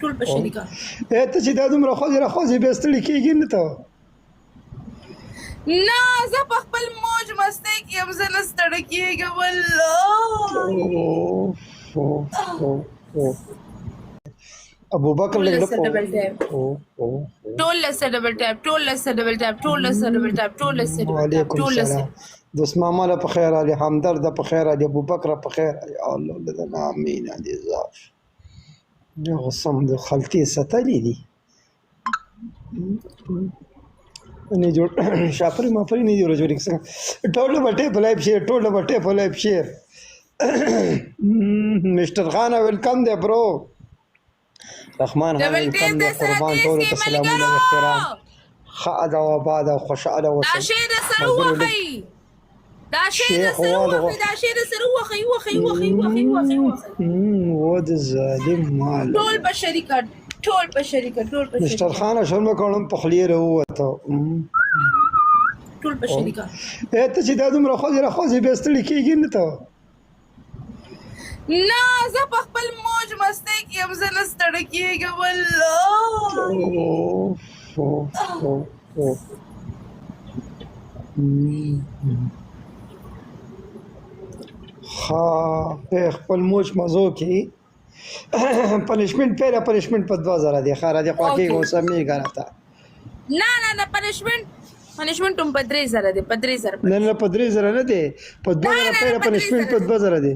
ټول په شریکه. ته چې دا دومره خوځې را خوځې بیا ستړي کېږي نه ته؟ نه، زه په خپل موج مستۍ کې یم، زه نه ستړی کېږم والله. ابو بکر ټول لږ له سره ډبل ټیپ، ټول له سره ډبل ټیپ، ټول له سره ډبل ټیپ، ټول له سره ډبل ټیپ، ټول له سره ډبل ټیپ، وعلیکم ټول له سلام سره. دوست ماما له په خیر علي، همدرد په خیر علي، ابو بکر په خیر علي، الله لدنا امین دې زاف غسم د خلطې ستلې دي نه جوړ شاپري ماپري نه جوړ جوړ څنګه. ټول بټه په لایف شیر، ټول بټه په لایف شیر. مسٹر خان ویلکم دی برو، رحمان خان ډبل ویلکم ټیپ دی د سره قربان. ټولو تیز ته کې سلامونه ملګرو او احترام. ښه ادا او آباد او خوشحاله دا اوسئ شی د سره ملګرو. لږ وخی، دا شی د شیخ سره واله وخی، دا شی د سره وخی وخی وخی وخی وخی وخی. و د ظالم مال. ټول په شریکه، ټول په شریکه، ټول په مسٹر شریکه. خان شرم کړم په خلی راووته. ټول په شریکه. ته چې دا دومره خوځې را خوځې بیا ستړي کېږي نه ته؟ نه، زه په خپل موج مستۍ کې یم، زه نه ستړی کېږم والله. ښه، په خپل موج مزو کې پنشمنټ پیره، پنشمنټ په 2000 دی. ښه را دې خوا کېږه، اوس مې راته. نه نه نه، پنشمنټ هم په 3000 دی، په 3000. نه نه، په 3000 نه دی، په 2000 نه، پیره په پنشمنټ 3000 په 2000 دی.